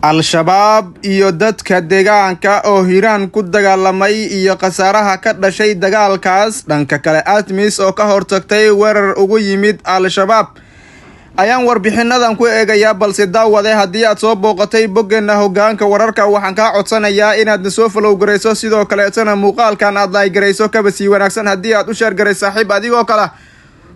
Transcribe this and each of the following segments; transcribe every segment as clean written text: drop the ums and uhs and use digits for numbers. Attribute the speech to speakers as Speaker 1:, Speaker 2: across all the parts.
Speaker 1: Al-Shabaab iyo dadka deegaanka oo Hiiraan ku dagaalamay iyo khasaaraha ka dhashay dagaalkaas. Dhanka kale, ATMIS oo ka hortagtay weerar ugu yimid Al-Shabaab ayaan warbixinadan ku eegayaa. Balse daawade, haddii aad soo booqatay boggeena Hogaanka Wararka, waxaan kaa codsanayaa inaad na soo follow garayso, sidoo kaleetana muuqaalkan aad like garayso. Kaba sii wanaagsan haddii aad u share garayso saaxiib adigoo kale.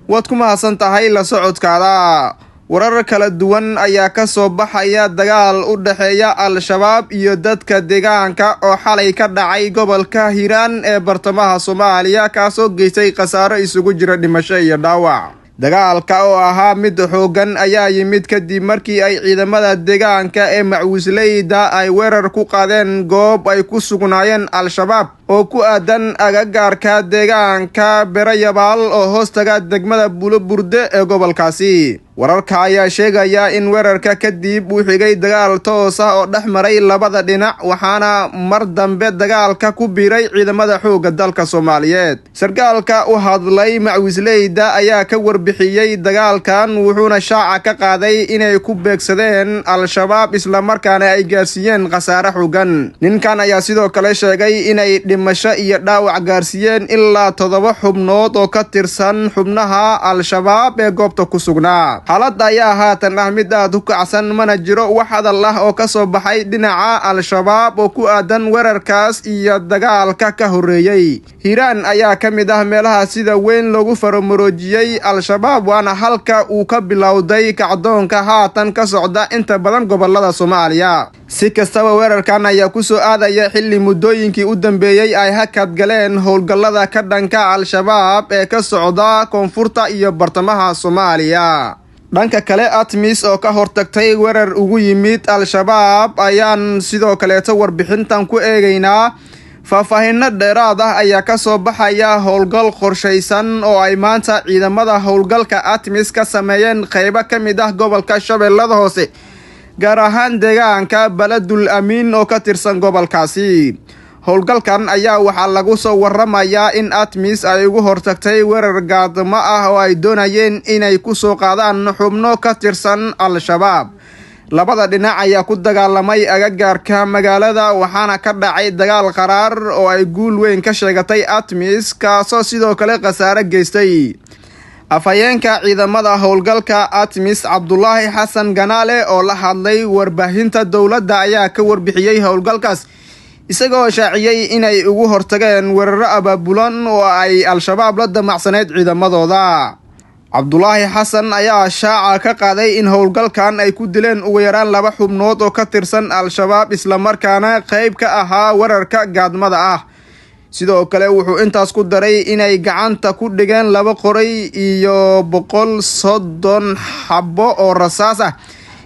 Speaker 1: Waad ku mahadsan tahay la socodkaada. Warar kala duwan ayaa ka soo baxaya dagaal u dhexeeya Al-Shabaab iyo dadka deegaanka oo xalay ka dhacay gobolka Hiiraan ee bartamaha Soomaaliya, kaasoo geystay khasaaro isugu jira dhimasho iyo dhaawac. Dagaalka oo ahaa mid xooggan ayaa yimid kadib markii ay ciidamada deegaanka ee Macuusleyda ay weerar ku qaadeen goob ay ku sugnaayeen Al-Shabaab oo ku aadan agagaarka deegaanka Berayabaal oo hoostaga degmada Buulo Burde ee gobolkaasi. Wararka ayaa sheegaya in weerarka kadib uu xigay dagaal toos ah oo dhex maray labada dhinac, waxaana mar dambe dagaalka ku biiray ciidamada xoogga dalka Soomaaliyeed. Sarkaalka u hadlay Macuusleyda ayaa ka warbixiyey dagaalkan, wuxuuna shaaca ka qaaday inay ku beegsadeen Al-Shabaab, islamarkaana ay gaarsiiyeen khasaare xooggan. Ninkan ayaa sidoo kale sheegay inay dhimasho iyo dhaawac gaarsiiyeen ilaa 7 xubnood oo ka tirsan xubnaha Al-Shabaab ee goobta ku sugnaa. Xaaladda ayaa haatan ah mid aad u kacsan, mana jiro wax hadal ah oo ka soo baxay dhinaca Al-Shabaab oo ku aadan weerarkaas iyo dagaalka ka horreeyey. Hiiraan ayaa ka mid ah meelaha sida weyn loogu faramaroojiyey Al-Shabaab, waana halka uu ka bilowday kacdoonka haatan ka socda inta badan gobolada Soomaaliya. Si kastaba, weerarkan ayaa kusoo aadaya xilli muddooyinkii u dambeeyey ay hakad galeen howlgallada ka dhanka Al-Shabaab ee ka socda koonfurta iyo bartamaha Soomaaliya. Dhanka kale, ATMIS oo ka hortagtay weerar ugu yimid Al-Shabaab ayaan sidoo kaleeto warbixintan ku eegaynaa. Faahfaahinno dheeraad ah ayaa ka soo baxaya howlgal qorshaysan oo ay maanta ciidamada howlgalka ATMIS ka sameeyeen qeybo ka mid ah gobolka Shabeellada Hoose, gaar ahaan deegaanka Baladul Amiin oo ka tirsan gobolkaasi. Howlgalkan ayaa waxaa lagu soo waramayaa in ATMIS ay ugu hortagtay weerar gaadmo ah oo ay doonayeen inay ku soo qaadaan xubno ka tirsan Al-Shabaab. Labada dhinac ayaa ku dagaalamay agagaarka magaalada, waxaana ka dhacay dagaal qaraar oo ay guul weyn ka sheegatay ATMIS, kaasoo sidoo kale khasaare geystay. Afhayeenka ciidamada howlgalka ATMIS, Cabdulaahi Xasan Ganaale, oo la hadlay warbaahinta dowladda, ayaa ka warbixiyey howlgalkaas, isagoo shaaciyey inay ugu hortageen weeraro abaabulan oo ay Al-Shabaab la damacsaneyd ciidamadooda. Cabdulaahi Xasan ayaa shaaca ka qaaday in howlgalkan ay ku dileen ugu yaraan laba xubnood oo ka tirsan Al-Shabaab, islamarkaana qayb ka ahaa weerarka gaadmada ah. Sidoo kale wuxuu intaas ku daray inay gacanta ku dhigeen laba qoray iyo 130 xabo oo rasaas ah,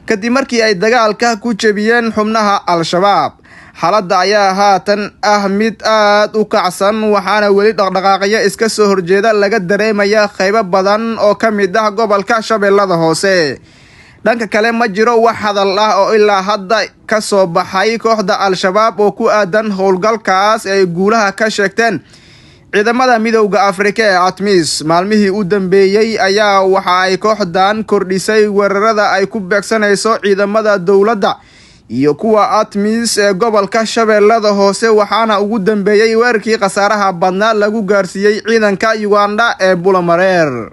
Speaker 1: kadib markii ay dagaalka ku jebiyeen xubnaha Al-Shabaab. Xaaladda ayaa haatan ah mid aad u kacsan, waxaana weli dhaqdhaqaaqyo iska soo horjeeda laga dareemaya qaybo badan oo ka mid ah gobolka Shabeellada Hoose. Dhanka kale, ma jiro wax hadal ah oo ilaa hadda ka soo baxay kooxda Al-Shabaab oo ku aadan howlgalkaas ay guulaha ka sheegteen ciidamada Midowda Afrika ee ATMIS. Maalmihii u dambeeyey ayaa waxa ay kooxdan kordhisay weerarada ay ku beegsanayso ciidamada dowladda iyo kuwa ATMIS ee gobolka Shabeellada Hoose, waxaana ugu dambeeyey weerarkii khasaaraha badnaa lagu gaarsiiyey ciidanka Uganda ee Bulamareer.